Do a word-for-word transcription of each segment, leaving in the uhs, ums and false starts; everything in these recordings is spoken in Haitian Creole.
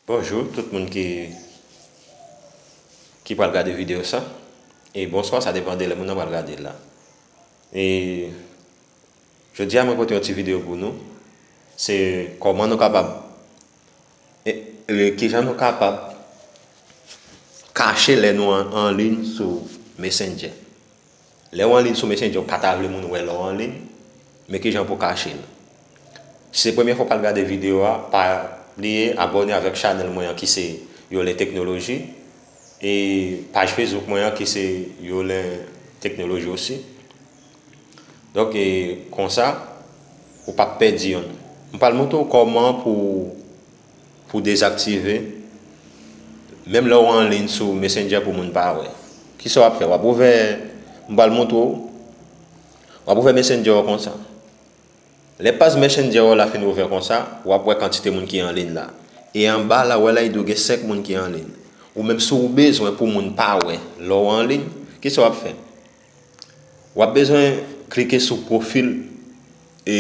Bonjou tout moun ki ki pral gade videyo sa. E bonswa, sa depann de lè moun nan pral gade l la. E jodi a mwen pote yon ti videyo pou nou. Se kòman nou kapab e, e, kijan nou kapab kache lè nou an, an liy sou Messenger. Lè w an liy sou Messenger, ou pa ta vle moun wè lè w an liy, men kijan pou kache l. Si se premye fwa w pral gade videyo a, pa bliye abòne avèk chanèl mwen an ki se Yolen Teknoloji, e paj Facebook mwen an ki se Yolen Teknoloji osi. Donk, e, konsa, ou p ap pèdi yonn. M pral montre w kòman pou, pou dezaktive, menm lè w an liy sou Messenger pou moun pa wè. Kisa w ap fè? W ap ouvè, m pral montre w, w ap ouvè Messenger w konsa. Lè paj Messenger w la fin ouvè konsa, w ap wè kantite moun ki an liy la. E anba la, w wè la, li di w gen senk moun ki an liy. Ou menm, si w bezwen pou moun pa wè lè w an liy, kisa w ap fè? W ap bezwen klike sou pwofil, e,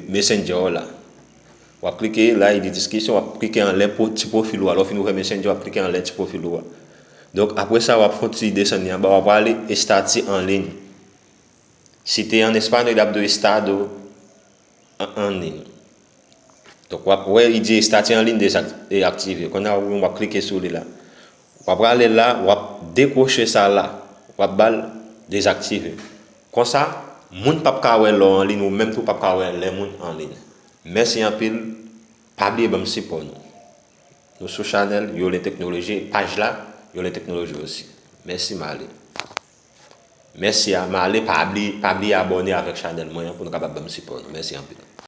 Messenger w la. W ap klike la, li di diskisyon, w ap klike anlè po-, ti pwofil ou a. Lè w fin ouvè Messenger, w ap klike anlè ti pwofil ou a. Donk, apre sa, w ap fè yon ti desann li anba, w ap prale estati an liy. Si te an espanyòl, l ap di w estado an, an liy. Donk, w ap wè, li di estati an liy dezak-, e aktive. Kounye a, w ap klike sou li la. W ap prale la, w ap dekwoche sa la. W ap ba l dezaktive. Konsa, moun p ap ka wè lè w an liy, ou menm tou p ap ka wè lè moun an liy. Mèsi anpil. Pa bliye ban m sipò nou. Nou sou chanèl Yolen Teknoloji, paj la, Yolen Teknoloji osi. Mèsi, m ale. Mèsi a, m ale, pa bli-, pa bliye abòne avèk chanèl mwen an pou nou kapab ban m sipò nou. Mèsi anpil.